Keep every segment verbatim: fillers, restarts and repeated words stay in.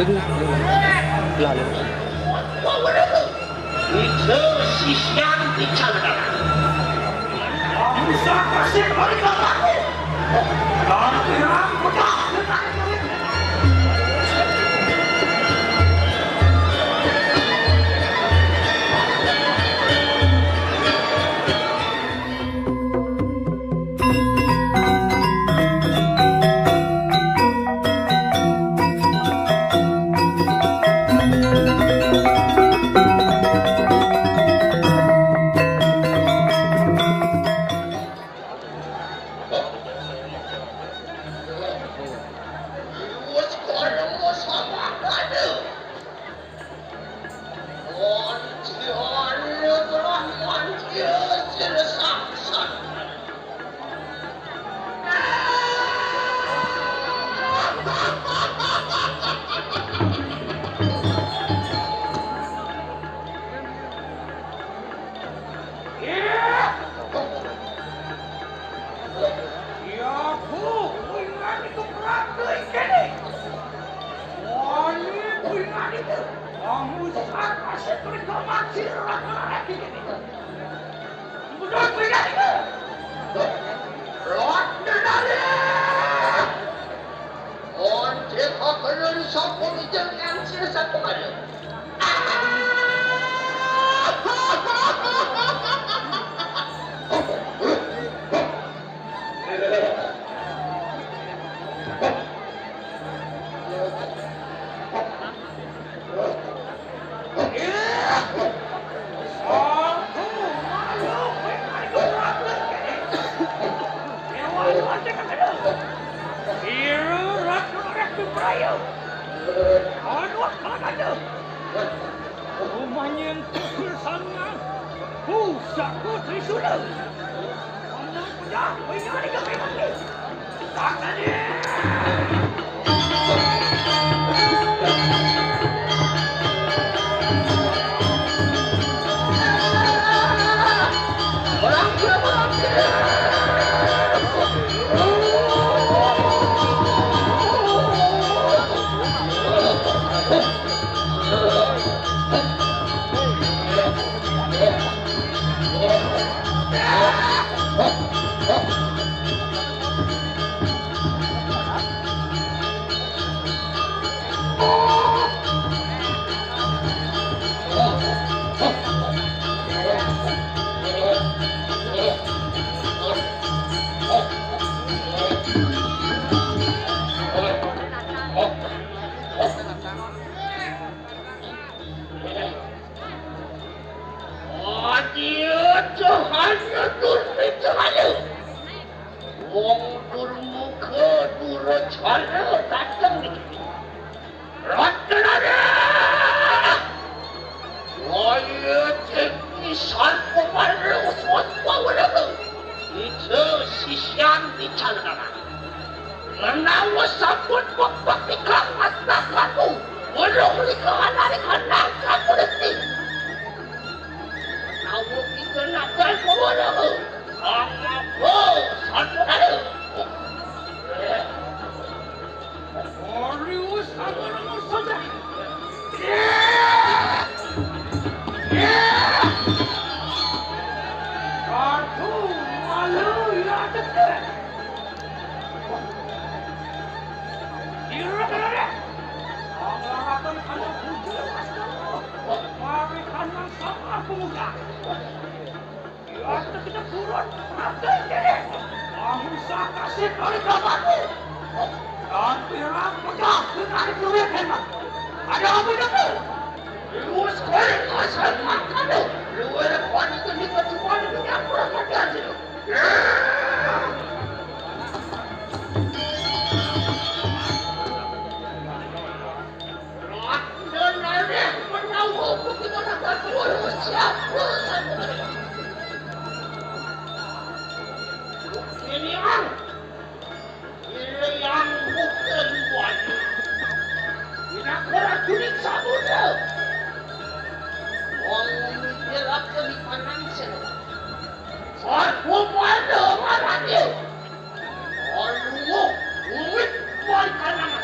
Lalu. Itu sisyan bicara. Bisa kasih mereka mati. Dan tidak pecah. Rumahnya yang kecil sana. Pusat putri sudah. Aduh, cahaya, durmi cahaya. Wong durmuka duracana dateng niki. Ratnarara! Waya cekni sarpa marna uswaswa waraga. Ija sisyan dicalonana. Menawa sampun mekbek ingkang astakamu, weruh likahan ari kandang sampun resi. Menawa kita nadal waraga. Apa? Satria. Orius amarama saja. Kartu malu ya tete. Ira tete. Angarakan anak bujur astana. Mari kanang sama pemuda. Waktu kita turun, makan diri. Kamu kasih kali kamu. Dan pirang pecah dengan duit hebat. Ada apa itu? Lu sekolah kasar makan lu. Lu ada kuat itu di kecuali di dapur makan sih lu. Ini ang iriang bukan buat. Tidak beraturin sabuna. Wong mikir apa di panang sini. Aku pada marani. Aduh, duit mai kanang.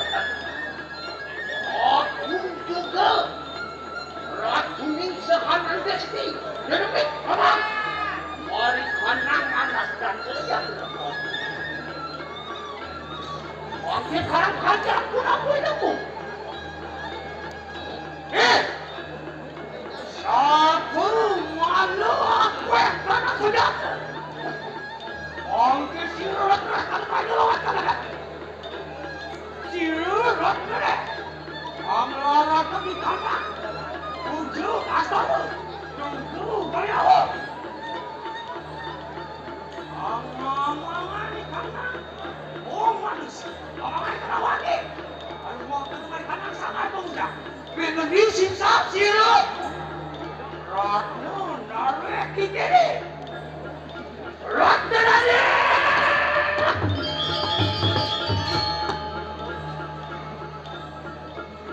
Sekarang kerja aku nak buat aku. Eh, satu malu aku yang pernah sudah. Ongkir sirup akan malu akan ada. Sirup akan ada. Amlara kami tanah. Tujuh asal. Tunggu bayawa. Ang mga mga ni Kama, o manus, ang mga ni Karawangi, ang mga kanungan ka ng sangat mong ulang, pinanisin sa siro. Ratno, narek, kikiri. Ratno, narek!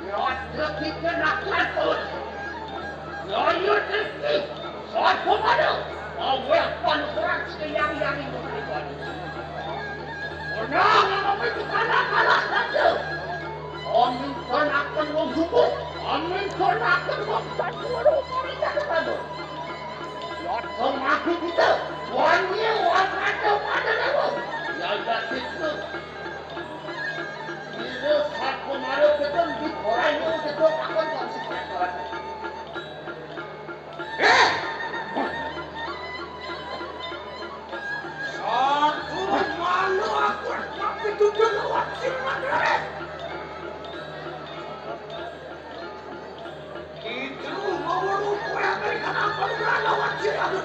Yadda kita nak takut. Yaya Diki, satu mana? Awak panukuran sekalian yang itu. Menang apa itu kalah kalah saja. Amin pun akan menghukum. Amin pun akan membantu orang dari jatuh tadi. Yadda mati kita. Wangi orang ada pada lewa. Yaya Diki. Ira satu malu kita di orang yang kita akan konsisten kawan. Eh! Satu malu aku tapi tujuh lawan sirman. Itu mau rupa yang dari kanan lawan sirman.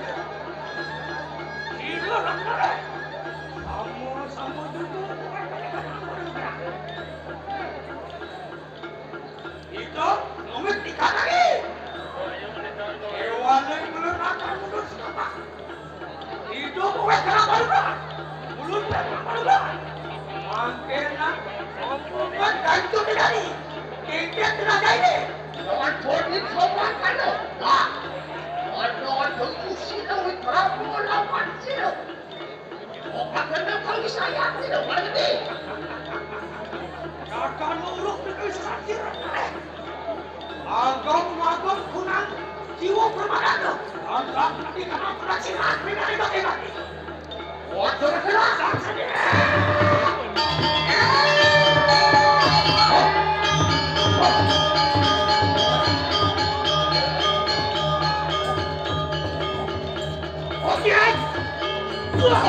Itu orang mana? Sama-sama tujuh lawan sirman. Ito, ngumit di kanari. Iwanay mo lang natin ang mundo sa kapa. Ito, ngumit ka ng palugan. Mulot ka ng palugan. Mangkin na. Ngumit ka ito ni Dani. Kikit na kayo ni. Lawan Jordan, sobrang ano? Ha? Ano ang gusto sila? Wait, bravo, lawan sila. O, magandang kami sa yakin, o, ano ni? Kakanurok na kayo sa sakira na eh. Agang-agang ko ng jiwa permanado. Agang kami ka ng pagkasinan, pinakita-kita. O, ito na sila. Sa sakira! Okay! Wah!